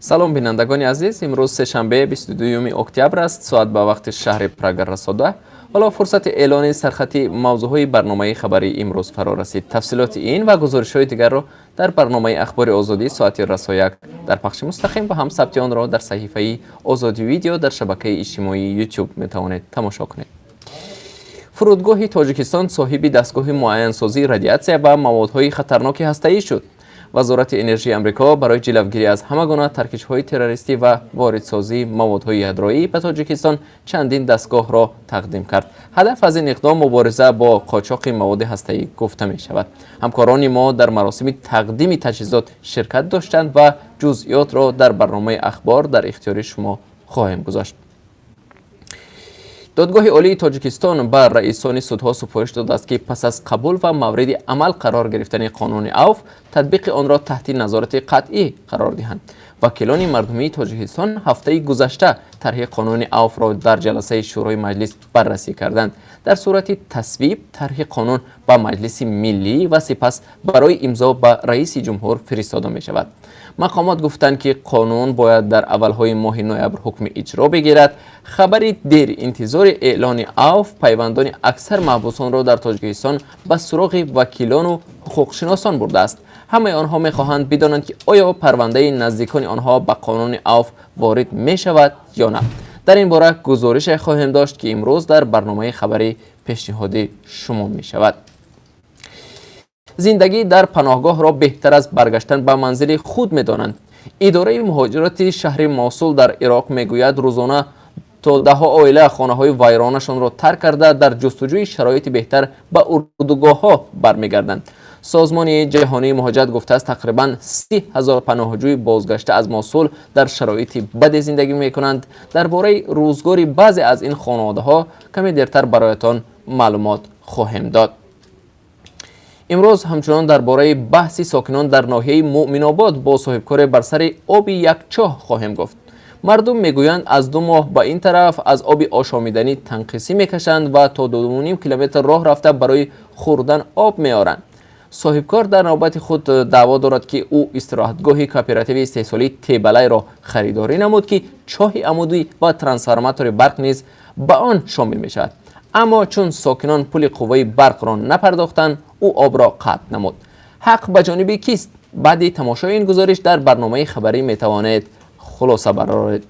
Салом, бинандагони азиз. Имрӯз сешанбе, 22 октябр аст. Соат ба вақти шаҳри Прага расода. Ҳоло фурсати эълони сархати мавзӯъҳои барномаи хабарии имрӯз фаро расид. Тафсилоти ин ва гузоришҳои дигарро дар барномаи Ахбори Озодӣ соати расо 1 дар пахши мустақим ва ҳам сабти онро дар саҳифаи Озодӣ Видео дар шабакаи иҷтимоии Ютуб метавонед тамошо кунед. Фурудгоҳи Тоҷикистон соҳиби дастгоҳи муайянсозии радиатсия ва маводҳои хатарноки ҳастаӣ шуд. Вазорати энержии Амрико барои ҷилавгирӣ аз ҳама гуна таркишҳои террористӣ ва воридсозии маводҳои ядроӣ ба Тоҷикистон чандин дастгоҳро тақдим кард. Ҳадаф аз ин иқдом мубориза бо қочоқи маводи ҳастаӣ гуфта мешавад. Ҳамкорони мо дар маросими тақдими таҷҳизот ширкат доштанд ва ҷузъиётро дар барномаи Ахбор дар ихтиёри шумо хоҳем гузошт. Додгоҳи Олии Тоҷикистон ба раисони судҳо супориш додааст, ки пас аз қабул ва мавриди амал қарор гирифтани қонуни авф, татбиқи онро таҳти назорати қатъӣ қарор диҳанд. Вакилони мардумии Тоҷикистон ҳафтаи гузашта тарҳи қонуни авфро дар ҷаласаи Шӯрои Маҷлис баррасӣ карданд. Дар сурати тасвиб, тарҳи қонун ба Маҷлиси Миллӣ ва сипас барои имзо ба раиси ҷумҳур фиристода мешавад. Мақомот гуфтанд, ки қонун бояд дар аввалҳои моҳи ноябр ҳукми иҷро бигирад. Хабари деринтизори эълони авф пайвандони аксар маҳбусонро дар Тоҷикистон ба суроғи вакилону ҳуқуқшиносон бурдааст. Ҳамаи онҳо мехоҳанд бидонанд, ки оё парвандаи наздикони онҳо ба қонуни авф ворид мешавад ё на. Дар ин бора гузорише хоҳем дошт, ки имрӯз дар барномаи хабарӣ пешниҳоди шумо мешавад. Зиндагӣ дар паноҳгоҳро беҳтар аз баргаштан ба манзили худ медонанд. Идораи муҳоҷироти шаҳри Мосул дар Ироқ мегӯяд, рӯзона то даҳҳо оила хонаҳои вайронашонро тарк карда, дар ҷустуҷӯи шароити беҳтар ба урдугоҳҳо бармегарданд. Созмони Ҷаҳонии Муҳоҷират гуфтааст, тақрибан 30 000 паноҳҷӯи бозгашта аз Мосул дар шароити баде зиндагӣ мекунанд. Дар бораи рӯзгори баъзе аз ин хонаводаҳо каме дертар бароятон маълумот хоҳем дод. Имрӯз ҳамчунон дар бораи баҳси сокинон дар ноҳияи Муъминобод бо соҳибкоре бар сари оби як чоҳ хоҳем гуфт. Мардум мегӯянд, аз 2 моҳ ба ин тараф аз оби ошомиданӣ танқисӣ мекашанд ва то 2,5 километр роҳ рафта барои хӯрдан об меоранд. Соҳибкор дар навбати худ даъво дорад, ки ӯ истироҳатгоҳи кооперативи истеҳсолии Тебалайро харидорӣ намуд, ки чоҳи амудӣ ва трансформатори барқ низ ба он шомил мешавад. Аммо чун сокинон пули қувваи барқро напардохтанд, ӯ обро қатъ намуд. Ҳақ ба ҷониби кист? Баъди тамошои ин гузориш дар барномаи хабарӣ метавонед хулоса бароред.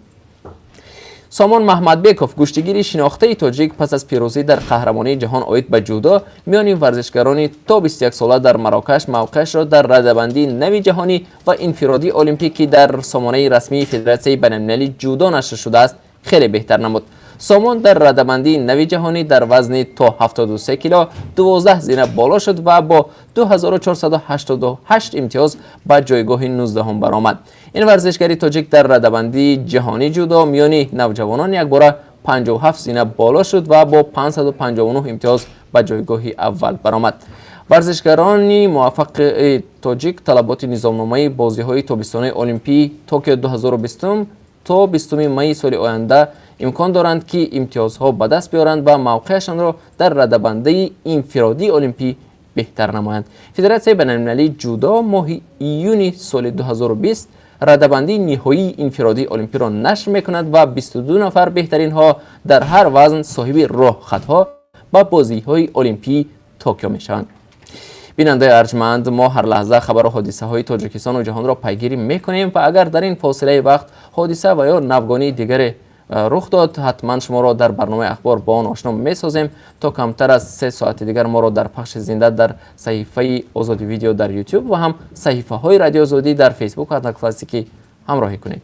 Сомон Маҳмадбеков, гӯштигири шинохтаи тоҷик, пас аз пирӯзӣ дар қаҳрамонии ҷаҳон оид ба ҷудо миёни варзишгарони то 21 сола дар Марокаш, мавқеашро дар радабандии нави ҷаҳонӣ ва инфиродии олимпӣ, ки дар сомонаи расмии Федератсияи байналмилалии ҷудо нашр шудааст, хеле беҳтар намуд. Сомон дар радабандии нави ҷаҳонӣ дар вазни то 73 кило 12 зина боло шуд ва бо 2488 имтиёз ба ҷойгоҳи 19 баромад. Ин варзишгари тоҷик дар радабандии ҷаҳонӣ ҷудо миёни навҷавонон якбора 57 зина боло шуд ва бо 559 имтиёз ба ҷойгоҳи аввал баромад. Варзишгарони муваффақи тоҷик талаботи низомномаи бозиҳои тобистонаи олимпии Токио 2020 то 20 майи соли оянда имкон доранд, ки имтиёзҳо ба даст биёранд ва мавқеашонро дар радабандии инфиродии олимпӣ беҳтар намоянд. Федератсияи байналмилалии ҷудо моҳи июни соли 2020 радабандии ниҳоии инфиродии олимпиро нашр мекунад ва 22 нафар беҳтаринҳо дар ҳар вазн соҳиби роҳхатҳо ба бозиҳои олимпии Токио мешаванд. Бинандаи арҷманд, мо ҳар лаҳза хабару ҳодисаҳои Тоҷикистону ҷаҳонро пайгирӣ мекунем ва агар дар ин фосилаи вақт ҳодиса ва ё навгонии дигаре рух дод, ҳатман шуморо дар барномаи Ахбор бо он ошно месозем. То камтар аз 3 соати дигар моро дар пахши зинда дар саҳифаи Озоди Видео дар Ютуб ва ҳам саҳифаҳои Радиои Озодӣ дар Фейсбук, Одноклассники ҳамроҳӣ кунед.